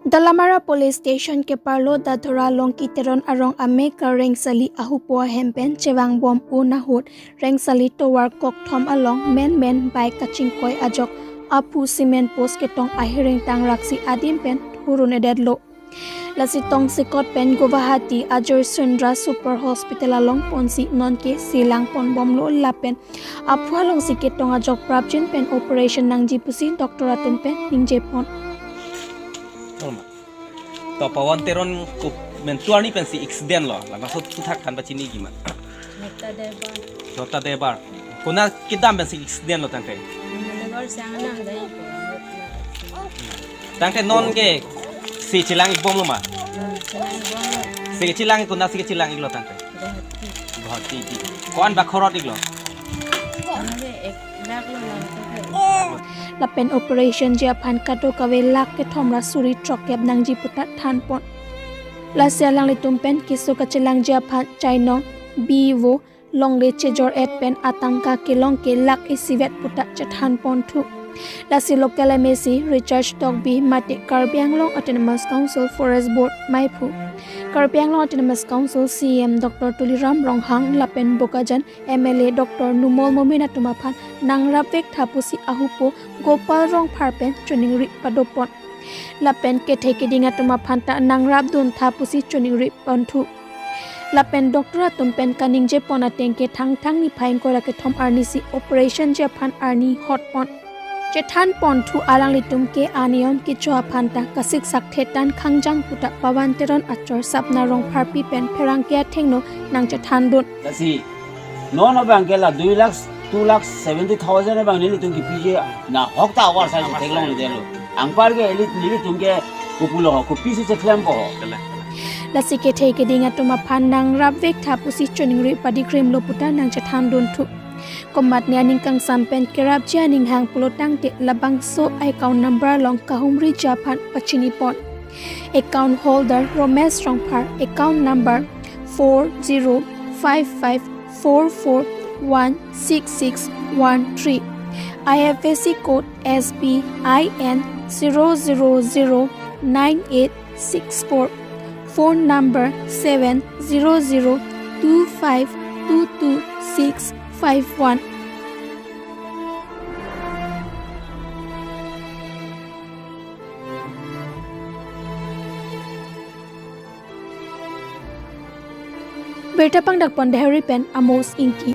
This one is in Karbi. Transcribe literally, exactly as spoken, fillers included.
Dalamara Police Station keparlo Dadhora Longki Teron arong amekar Rengsali ahupo ahem pen chevangbom un ahut Rengsali tovar kokthom along menmen bike kachingkoi ajok aphu cement post ketong ahireng tangraksi adim pen thurun-edetlo. Lasi tongsekot pen Guwahati Ajor Sundra Super Hospital along ponsi nonke selang ponbomlo lapen aphu alongsi ketong ajok prapjin pen operation nangji pusi doctor atum pen ningjepon. Tolma. To Pawan Teron ko mentuar ni pensi accident lo. Lama so tuthak than pachini gima. Nota Debar. Nota Debar. Kona kedam pensi accident lo tangte. Menegor siang nang dai ko. Tangte nonke si chelang-ikbomlo ma. Hmm, chelang-ikbomlo. Si chelang kona si chelang-iklo tangte. Guwahati. Guwahati di. Ko-an bak khorot-iklo. Lapen operation ji aphan kadokave lakh kethom ra suri throkkep nangji puta thanpon. Lasi alanglitum pen keso kachelangji aphan chainong bivo longle chejor-et pen atangka kelong ke lakh isivet puta chethanponthu. Lasi local M A C Richard Tokbi mate Karbi Anglong Autonomous Council Forest Board maiphu, Karbi Anglong Autonomous Council C E M Doctor Tuliram Ronghang lapen Bokajan M L A Doctor Numal Momin atum aphan nangrapvek tha pusi ahupo Gopal Rongphar pen choningri padopon. Lapen kethe keding atum aphan ta nangrapdun tha pusi choningri ponthu. Lapen doctor atum pen kaningjepon ateng ke Thangthang niphai ingkoi ra kethom arnisi operation ji aphan arni hotpon. Chethanponthu alanglitum ke aniyom kecho aphan ta kasiksak thetan khangjang puta Pawan Teron achor Sapna Rongpharpi pen pherangke athengno nangchethandun. Lasi non abang ke la dui lakh, two lakh seventy thousand abang nelitum kepiji nahok ta awar sai theklongledetlo. Anpar ke elit nelitum ke kopulo ho, kopisi cheklempo ho. Lasi kethe keding atum aphan nangrapvek tha pusi choningri padikrimlo puta nangchethandunthu. Komatne aning kangsam pen kerapji aning hang pulo tangte labangso account number along kahumriji aphan pachinipon. Account holder Romesh Rongphar, account number four zero five five four four one six six one three. I F S C code S B I N zero zero zero nine eight six four. Phone number seven zero zero two five two two six five one. Birta pangdakpon Dhari pen Amos Ingti.